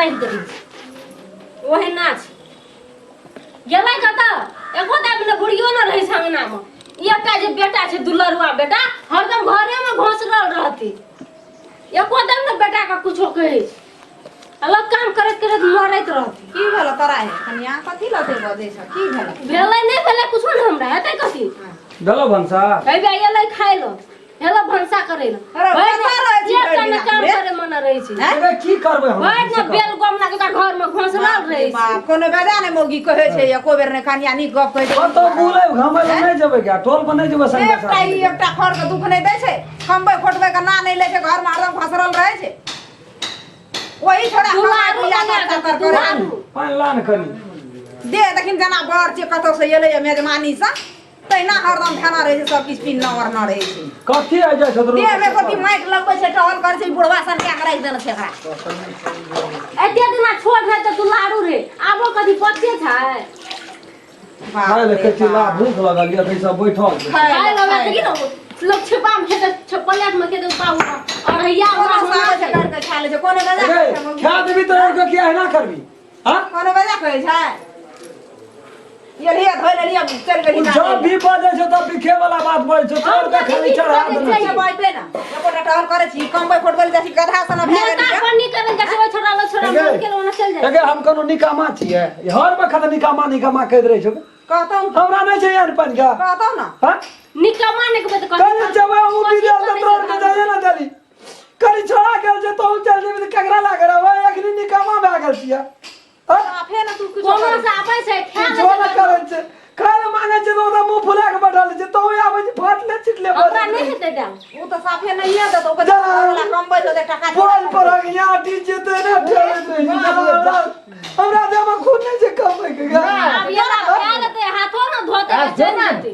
राखि देली ओहे नाच गेलै कतऽ एको दाम ने बुढ़ियो ने रहै छै अंगनामे एकटा जे बेटा छै दुलरुआ बेटा हरदम घरेमे घोंसरल रहतै एको दाम ने बेटाके कुछो कहै छै अलग काम करैत करैत मरैत रहतै। की भेल तोरा हे कनिया? कथी लते बजै छ? की भेल? भेलै नहि भेलै कुछो ने, हमरा हेतै कथी? भेलो भनसा? हे एलै खाइ लए, हेलो भनसा करै लए। अरे, भरि कतऽ रहै छी एक भरि टा ने दिना काम रे? करे मन रहै छै। हैं? अरे, की करबै हम? भरि ने बेल गमना के घर में घोंसलल रहै छै। बाप, कोनो बेजा नहि मौगी कहै छै, एको बेर नहि कनिया नीक गप कहै छै। कतौ बुलै घामै लए नहि जेबै क्या? टोल पर नहि जेबै संगे? एकटा ई एकटा खर के दुख नहि दै छै, खम्बै खोटबै के ना नहि लै छै, घर में हरदम घसरल रहै छै। वही छोड़ा दुलारू कमाइ बिया बना तर देतै, तर करे। दुलारू। पानि ला ने कनि। दे देखिन, जेना बड़ छै, कतौ से एलै मेजमानी से, तहिना हरदम ध्यान रहै छै, सब किछु पिन्ना ओढ़ना रहै छै। कथी आइ जाइ छौ? देह में कथी माटि लगबै छै, टहल करै छै, बुढ़वा सन कए के राखि देने छै एकरा। एते दिना छोट रहै तऽ दुलारू रे, आबो कथी बच्चे छै? खाय लए कहै छी ला, भूख लगल यऽ, तऽ ई सब बैठल छै। खाय खाय ले, लए खाय देखी ले। ने, लोग छिपा में खेतै, प्लेट में खेतै, बाबू अढ़ैया। कोनो साबै छै कर के खा लै छै, कोनो बेजा रे, कहै छै मौगी? खा देबी तऽ और किया एना करबी? हाँ। कोनो बेजा कहै छै? एलियै धोइ लेलियै, चलि गेली। जब भी बजै छौ तब बिखे वाला बात बजै छौ, तोड़ के खाली चढ़ा देने छै छै। बाइपे ना एकोटा टहल करै छी, कमबै खोटबै लए जाइ छी, गधा सन भए नेता गेली। पन्नी करै जाइ छै, ओहि छोड़ा लग छोड़ा एगे। मन केलहुँ ओना चलि जाइ। एगे, हम कोनो निकामा छियै? हर वखत निकामा निकामा कहैत रहै छौ। कहतौ। हमरा नहि छै एहन पानि के। कहतौ ना। हाँ। निकम्मा नहि कहबै तऽ कनि जब ओ कथी विदेश करै तोड़ छै के जाइए ना देली, कनि छोड़ा गेल छै, तोहू चल जेबी तऽ केकरा लागे रहबै? एखनी निकामा भए गेल छियै, हाँ? साफे ना तू कुछो कोनो करै से आबै छै, खा लै किछो छै। नहि करै छै, खाय लए मांगै छै तऽ ओकरा मुँह फुला के बैठल छै, तोहू आबै छै फाटले छिटले। हमरा नहि हेतै दाम। उ तऽ साफे नहिए देतौ ओकर। जा। घरवला कमबै छौ तऽ टका बोल पर यहाँ जेतै ने, ठेलैत रहै छै। हमरा हमरा देहमे खून नहि छै कमबै के गा? आब एला खा लेतै, हाथो ने धोतै आ, तऽ चलि सुन। जेतै।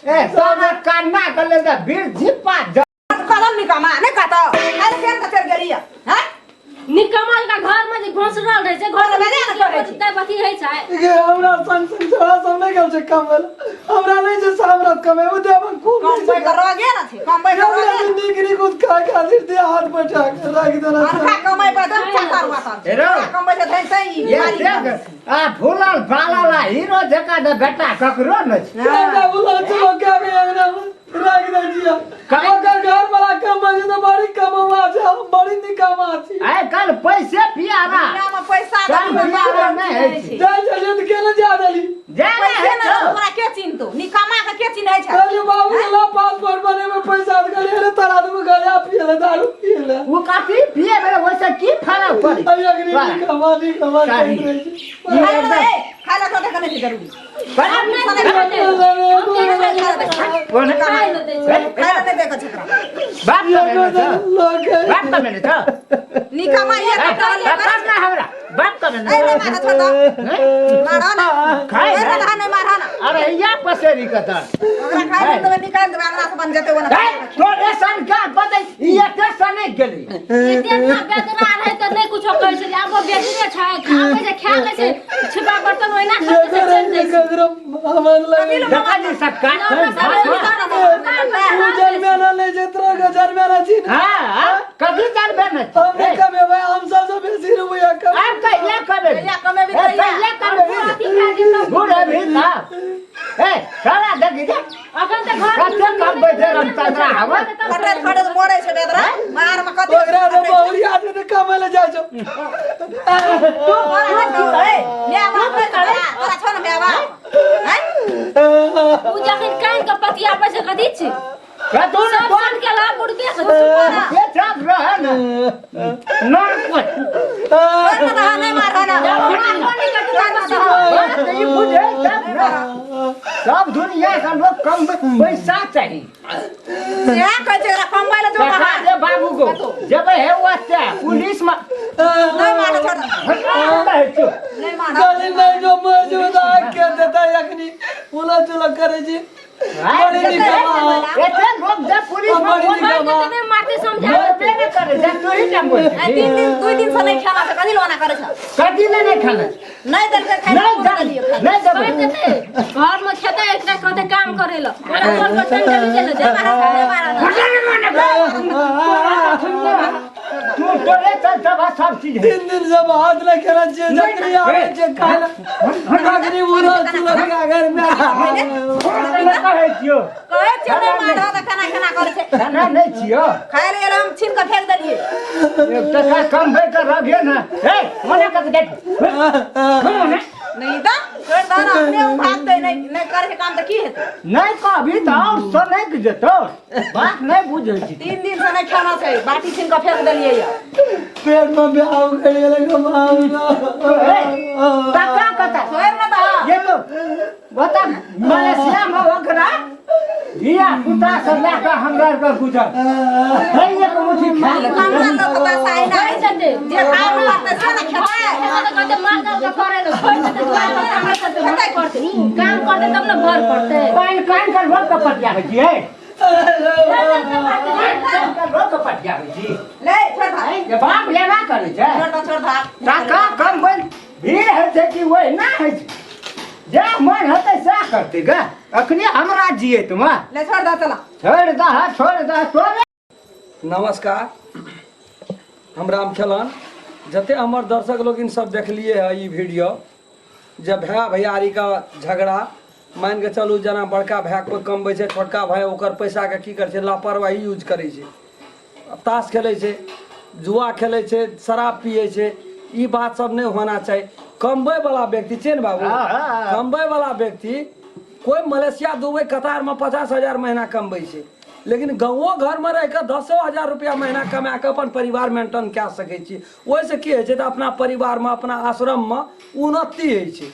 ए साला कान्ना के लेल तऽ बीर झिप्पा कलम निकमा नहि कहतौ, अरे केन के चलि गेली हैं? निकम्मा का घर में जे घोंसरल रहै छै, घर में घर में कहै छै। तै बथी होइ छै। गे, हमरा संग संग छोड़ा सब नहि गेल छै कमबै लए, हमरा नहि छै सामरथ कमे, ओ देहमे खून नहि कमबै छै। के रगे ने छै, कमबै के हमरा रगे जे नीक नीक खाय खातिर देह हाथ बैठा के राखि देना छै। अनखा कमै पर धन चाकर वातर हेरो। कमबै छै धन सही ये देख, आ फूलल फालल आ हीरो जकाँ तऽ बेटा ककरो नहि छै। केना बुला चलो के के अंगना में राखि दै छियै। ओकर घर वाला कमबै छै तऽ बड़ी कमौआ छै, हम बड़ी निकमा छी। आइ काल्हि पैसे पियारा दुनिया में पैसा काम के पियारा नहि होइ छै। जाइ छलियै तऽ केना जा देली? जा पैसे नहि ने छौ। तोरा के चिन्हतौ? निकमा के के चिन्है छै? कहलियै बाबू ला पासपोर्ट बनेबै पैसा, तऽ कहलियै अरे तोरा आदमी गजा पिए ले, दारू पिए ले। ओ काफी पिए भेलै, ओहिसँ की फरक पड़ै? अभी अग्नि निकमा निकमा सारी। कहैत रहै छै। ई खाय एकदम ले, खाय ले, तोरा नहि छै जरूरी। आब नहि देबै। हम केना खाइ लए देबै? कोन? खाइ लए दै छै। खाय ले नहि दै के छै ओकरा। बाप कमेने छौ? लोक बाप कमेने छौ? निकमा ये ए, टहल बाप करै ना हमरा बाप कमेने ए छौ? नहीं मारा, छोड़ दो, मारा ना। खाय ए ले। रहा नहीं, मारा ना। अरे या पसेरी के तर ओकरा खाय ले देबै, निकालि देबै अंगना से, बन जेतै ओना। ए, तोरे सन का बतै ई एते सने गेली। एते ना बेदरा रहै तऽ नहि कुछो कहै छलियै, आब ओ बेदरे छै, आबै छै, खा लै छै, छिपा बर्तन ओहिना खा लै छै, चलि जाइ छै। ककरो हमर लगे देखा जी सक्का तू जन्मे ना नहि छै, तोरा के जन्मे ना छी ने। हाँ हाँ, कभी जानबे न हम नहि कमेबै, हम सबसँ बेसी रुपैआ कमेबै। अब कहिया कमेबी? कहिया कमेबी? ए, कहिया कमेबी? बूढ़ अभी ना। ए साला देखी जा। अखन तऽ घर कते कमबै छै रामचंद्रा हवा? खटैत खटैत मरै छै बेदरा मार में कते। ओकरा तऽ बहुरिया छै तऽ कमै लए जाइ छौ। माय बाप नहि तोरा, तोरा छौ ने माय बाप हैं? ओ जखन कान के पतिया पर से कथी छै? कतौ ने सब सन के लाभ बुड़बे के के चाप रहे ने नर कोई तोर में रहा नहीं, मार ना। बात ई बुझे तब ने। सब दुनिया का लोग कम पैसा चाही। इएह कहै छै एकरा कमबै लए जो देखा बाहर। दे बाबू को जब हे ओते पुलिस में नहीं मार, छोड़ दे। कहै छौ। नहीं मार। कहली नहि जो मर जो तऽ आग के देतै, अखनी उला चुला करै छी। बड़ी निकमा। एते लोग जब पुलिस में बड़ी निकमा। मारते समझा। मरबे ने करे जा, तू ही ना बोल। आइ 3 दिन 2 दिन से नहीं खेला छै, कथी लोना करै छै? कथी ले नहीं खाना? नहीं देलकै खाइ नहीं लए, देलियै खाइ लए। नहीं देबै। देते घर में खेते, एकरा कहते काम करे ल, ओकरा घर पर चल चल चल जे। नहीं मारा, नहीं मारा। तू तोरे चलते बा सब चीज है 3 दिन से भात नहीं खेला छियै, जखनी आबै छै खाय लए तखनी उड़ल चुलल के घर में। कहै छियौ। कहै छियौ नहि मारह तऽ केना केना करै छै। खाना नहि छियौ। खाय लए एलै, हम छीन कऽ फेंक देलियै। एक टका कम भरि कऽ रहिए ने। हे मना कर दे ने। नहि तऽ छोड़ि दह ने, अपने ओ भागतै। नहि नहि करै छै काम तऽ की हेतै? नहि कहबी तऽ आओर सनकि जेतौ, बात नहि बुझै छी। 3 दिन से नहि खाना छै, बाटी छीन कऽ फेंक देलियै यऽ। पेट में ब्याह उखड़ि गेलै गो बाप। हे, टका कतऽ? छोड़ि ने दह। ये तो बता, मलेशिया में ओकरा धिया पुता सब लए कऽ हमरा आरके गुजर है, एक मुट्ठी खाय लए। कमला लोक के बस आइ छोड़ि नहि देतै। जे खाय वाला तऽ से ने खेतै। तऽ कहतै मार डाल के करे ले, छोड़ि देतै दुआरि पर, हमरा सबके घर पड़तै। काम करतै तब ने घर पड़तै। पानि कानि कऽ रोक कऽ पटियाबै छियै, पानि कऽ रोक कऽ पटियाबै छी। ले छोड़ दह। जे बाप लेना करै छै। छोड़ दह, छोड़ दह। टाका कमबै भीड़ होइ छै कि ओहिना होइ छै? जे मन हेतै सएह करतै गे। अखने हमरा जियैत मे। ले छोड़ दह, चला। छोड़ि दह, छोड़ि दह तोरे। नमस्कार, हम राम खेलन। जते हमर दर्शक लोगिन सब देखलिए है ई वीडियो, जे भाय भैयारीके झगड़ा, मानि कऽ चलू जेना बड़का भाय कोइ कमबै छै, छोटका भाय ओकर पैसाके की करै छै? लापरवाही यूज करै छै, ताश खेलै छै, जुआ खेलै छै, शराब पियै छै। ई बात सब नहि होना चाही। कमबै वाला व्यक्ति छै ने बाबू, हाँ, हाँ, हाँ। कमबै वाला व्यक्ति कोइ मलेशिया, दुबई, कतारमे 50,000 महीना कमबै छै, लेकिन गाँवो घरमे रहि कऽ 10,000 रुपया महीना कमा कऽ अपन परिवार मेंटेन कए सकै छी। ओहिसँ की होइ छै तऽ अपना परिवारमे, अपना आश्रममे उन्नति होइ छै।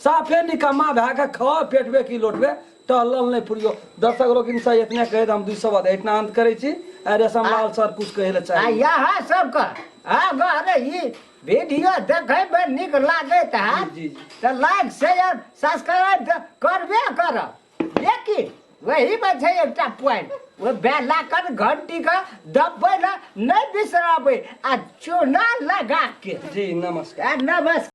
साफे निकम्मा भए कऽ खाओ पेटबे की लोटबे टहलल नहि फुरियो। दर्शक लोकिन से इतने कहैत हम 2 शब्द एहिठिना अंत करै छी। आ रेशम लाल सर कुछ कहै लए आ चाही। यहाँ सबके अगर ई वीडियो देखैमे नीक लागैत हैत जी, जी। तऽ लाइक शेयर सब्सक्राइब तऽ करबे करब, लेकिन वहीमे छै एकटा पॉइंट, ओ बेल आइकन घंटीके दबबै लए नहि बिसरबै आ चूना लगा के। जी नमस्कार। आ नमस्कार।